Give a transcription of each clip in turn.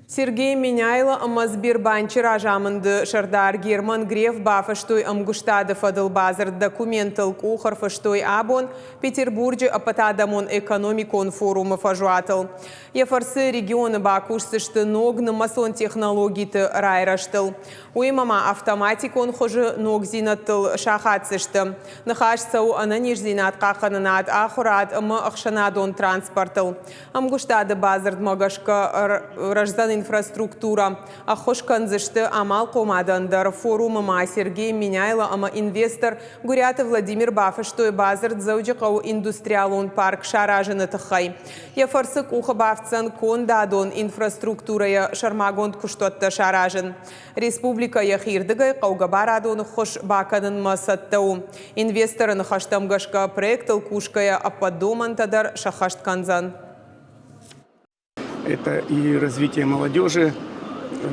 Сергей Меняйло ӕмӕ Сбербанчы разамынды сӕрдар Герман Греф бафыстой ӕмгуыстады фӕдыл бадзырд. Документыл къух ӕрфыстой абон Петербурджы ӕппӕтадӕмон экономикон форумы фӕзуатыл. Йӕ фӕрцы регионы бакусдзысты ног нымӕцон технологиты райрӕзтыл. Уыимӕ ма автоматикон хуызы ногдзинӕдтыл сахаддзысты. Ныхас цӕуы ӕнӕниздзинад хъахъхъӕнынад, ахуырад ӕмӕ ӕхсӕнадон транспортыл. Ӕмгуыстады бадзырдмӕ гӕсгӕ рӕздзӕн инфраструктурӕ, ӕххуыс кӕндзысты амалхъомадӕн дӕр. Форумы ма Сергей Меняйло ӕмӕ инвестор Гуыриаты Владимир бафыстой бадзырд Дзӕуджыхъӕуы индустриалон парк саразыны тыххӕй. Йӕ фӕрцы къухы бафтдзӕн кондадон инфраструктурӕйӕ сӕрмагонд куыстуӕттӕ саразын. Республикӕ йӕхирдыгӕй хъӕугӕ барадон ӕххуыс бакӕнынмӕ цӕттӕ у. Инвесторы ныхӕстӕм гӕсгӕ, проектыл кусгӕйӕ ӕппӕт домӕнтӕ дӕр сӕххӕст кӕндзӕн. Это и развитие молодежи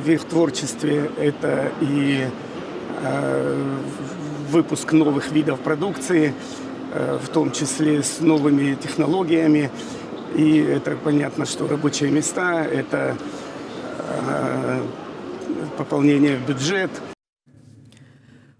в их творчестве, это и выпуск новых видов продукции, в том числе с новыми технологиями. И это понятно, что рабочие места, это пополнение в бюджет.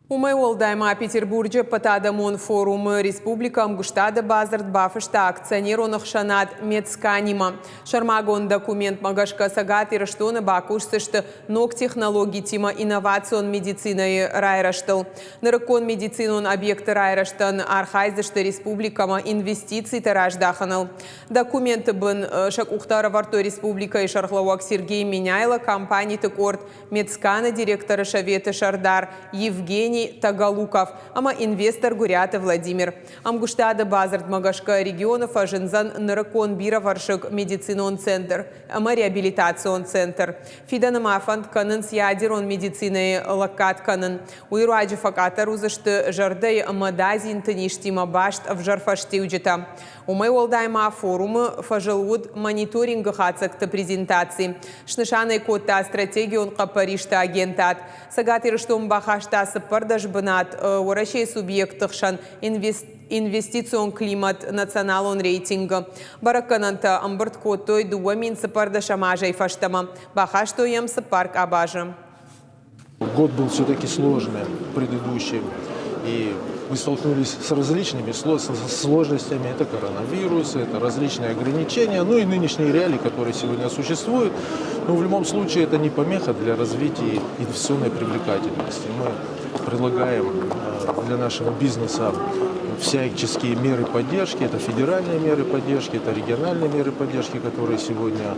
Уымӕй уӕлдай ма Петербурджы ӕппӕтадӕмон форумы республикӕ ӕмгуыстады бадзырд бафыста акционерон ӕхсӕнад Медсканимӕ. Сӕрмагонд документмӕ гӕсгӕ Цӕгат Ирыстоны бакусдзысты ног технологитимӕ инновацион медицинӕйы райрӕзтыл. Нырыккон медицинон объекты райрӕзтӕн архайдзысты республикӕмӕ инвестицитӕ раздахыныл. Документы бын сӕ къухтӕ ӕрӕвӕрдтой республикӕйы сӕргълӕууӕг Сергей Меняйло, компаниты къорд Медсканы директоры советы сӕрдар Евгений Тагалуков ӕмӕ инвестор Гуыриаты Владимир. Ӕмгуыстады бадзырдмӕ гӕсгӕ регионы фӕзындзӕн нырыккон бирӕвӕрсыг медицинон центр ӕмӕ реабилитацион центр. Фидӕны ма фӕнд кӕнынц ядерон медицинӕйы лӕггад кӕнын. Уый руаджы фӕкъаддӕр уыдзысты зӕрдӕйы ӕмӕ дадзинты низтимӕ баст ӕвзӕр фӕстиуджытӕ. Уымӕй уӕлдай ма форумы фӕзыл уыд мониторингы хатдзӕгты презентаци. Снысан ӕй кодта стратегион хъӕппӕристы агентад. Цӕгат Ирыстон бахаста 14 бынат Уӕрӕсейы субъектты хсӕн инвестицион климат националон рейтингы. Бӕрӕггӕнӕнтӕ ӕмбырд кодтой 2014 азӕй фӕстӕмӕ. Бахастой йӕм цыппар къабазы. Год был все-таки сложный, предыдущий. И мы столкнулись с различными сложностями. Это коронавирус, это различные ограничения, ну и нынешние реалии, которые сегодня существуют. Но в любом случае это не помеха для развития инвестиционной привлекательности. Мы предлагаем для нашего бизнеса всяческие меры поддержки. Это федеральные меры поддержки, это региональные меры поддержки, которые сегодня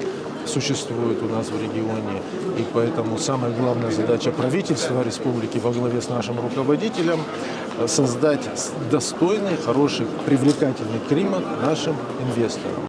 существуют у нас в регионе. И поэтому самая главная задача правительства республики во главе с нашим руководителем – создать достойный, хороший, привлекательный климат нашим инвесторам.